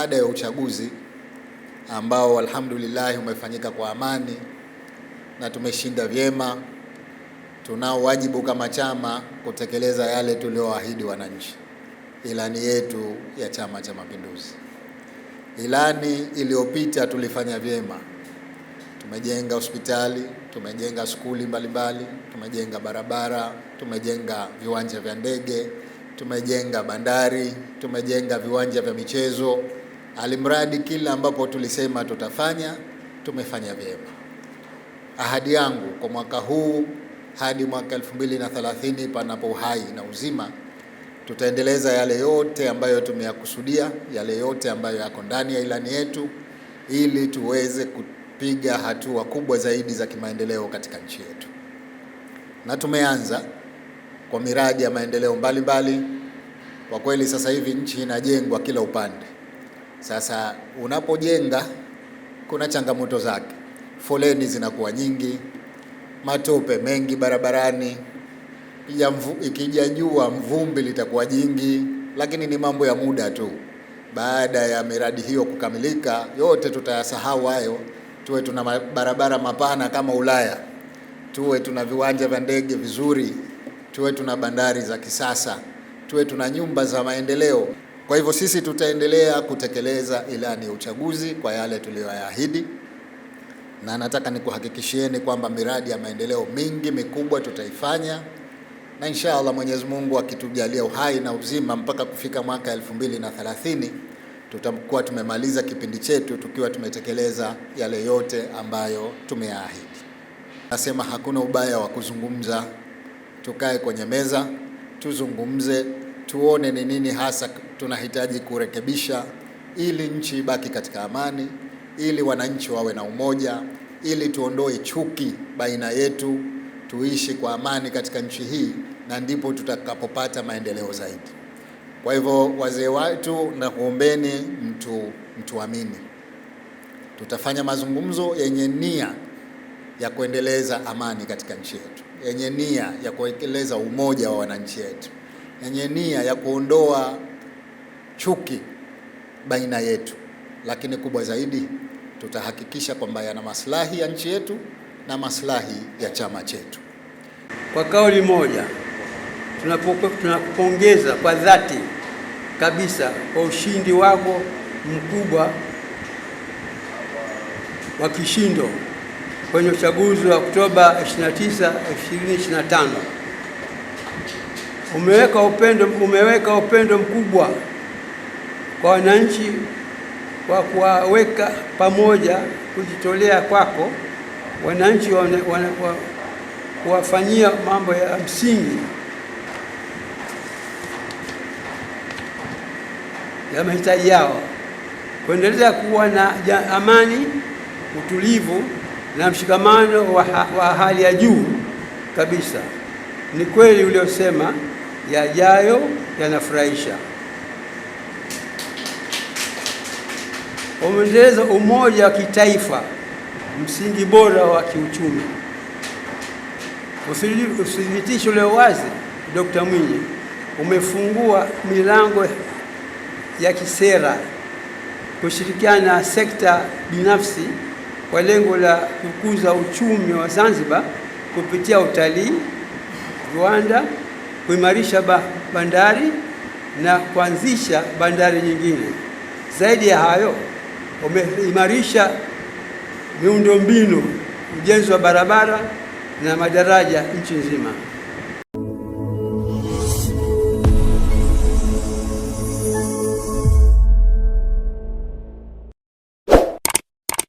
Baada ya uchaguzi ambao alhamdulillah umefanyika kwa amani na tumeshinda vyema, tunao wajibu kama chama kutekeleza yale tulioahidi wananchi, ilani yetu ya Chama cha Mapinduzi. Ilani iliyopita tulifanya vyema, tumejenga hospitali, tumejenga skuli mbalimbali, tumejenga barabara, tumejenga viwanja vya ndege, tumejenga bandari, tumejenga viwanja vya michezo. Alimradi kila ambapo tulisema tutafanya, tumefanya vyema. Ahadi yangu kwa mwaka huu hadi mwaka 2030, panapo uhai na uzima, tutaendeleza yale yote ambayo tumeyakusudia, yale yote ambayo yako ndani ya ilani yetu, ili tuweze kupiga hatua kubwa zaidi za kimaendeleo katika nchi yetu. Na tumeanza kwa miradi ya maendeleo mbalimbali. Kwa kweli sasa hivi nchi inajengwa kila upande. Sasa unapojenga kuna changamoto zake, foleni zinakuwa nyingi, matope mengi barabarani, ikija jua mvumbi litakuwa jingi, lakini ni mambo ya muda tu. Baada ya miradi hiyo kukamilika, yote tutayasahau hayo, tuwe tuna barabara mapana kama Ulaya, tuwe tuna viwanja vya ndege vizuri, tuwe tuna bandari za kisasa, tuwe tuna nyumba za maendeleo. Kwa hivyo sisi tutaendelea kutekeleza ilani ya uchaguzi kwa yale tuliyoyaahidi, na nataka nikuhakikishieni kwamba miradi ya maendeleo mingi mikubwa tutaifanya, na insha Allah Mwenyezi Mungu akitujalia uhai na uzima mpaka kufika mwaka 2030 tutakuwa tumemaliza kipindi chetu tukiwa tumetekeleza yale yote ambayo tumeyaahidi. Nasema hakuna ubaya wa kuzungumza, tukae kwenye meza tuzungumze, tuone ni nini hasa tunahitaji kurekebisha ili nchi ibaki katika amani, ili wananchi wawe na umoja, ili tuondoe chuki baina yetu, tuishi kwa amani katika nchi hii, na ndipo tutakapopata maendeleo zaidi. Kwa hivyo wazee wetu, na kuombeni mtuamini, tutafanya mazungumzo yenye nia ya kuendeleza amani katika nchi yetu, yenye nia ya kuendeleza umoja wa wananchi wetu, yenye nia ya kuondoa chuki baina yetu, lakini kubwa zaidi tutahakikisha kwamba yana maslahi ya nchi yetu na maslahi ya chama chetu. Kwa kauli moja, tunakupongeza kwa dhati kabisa kwa ushindi wako mkubwa wa kishindo kwenye uchaguzi wa Oktoba 29, 2025. Umeweka upendo mkubwa kwa wananchi kwa kuwaweka pamoja, kujitolea kwako wananchi kuwafanyia mambo ya msingi ya mahitaji yao, kuendelea kuwa na amani, utulivu na mshikamano wa hali ya juu kabisa. Ni kweli uliosema, yajayo yanafurahisha. Umeendeleza umoja wa kitaifa, msingi bora wa kiuchumi. Uthibitisho ulio wazi, Dr. Mwinyi, umefungua milango ya kisera kushirikiana na sekta binafsi kwa lengo la kukuza uchumi wa Zanzibar kupitia utalii, viwanda, kuimarisha bandari na kuanzisha bandari nyingine. Zaidi ya hayo, umeimarisha miundombinu, ujenzi wa barabara na madaraja nchi nzima.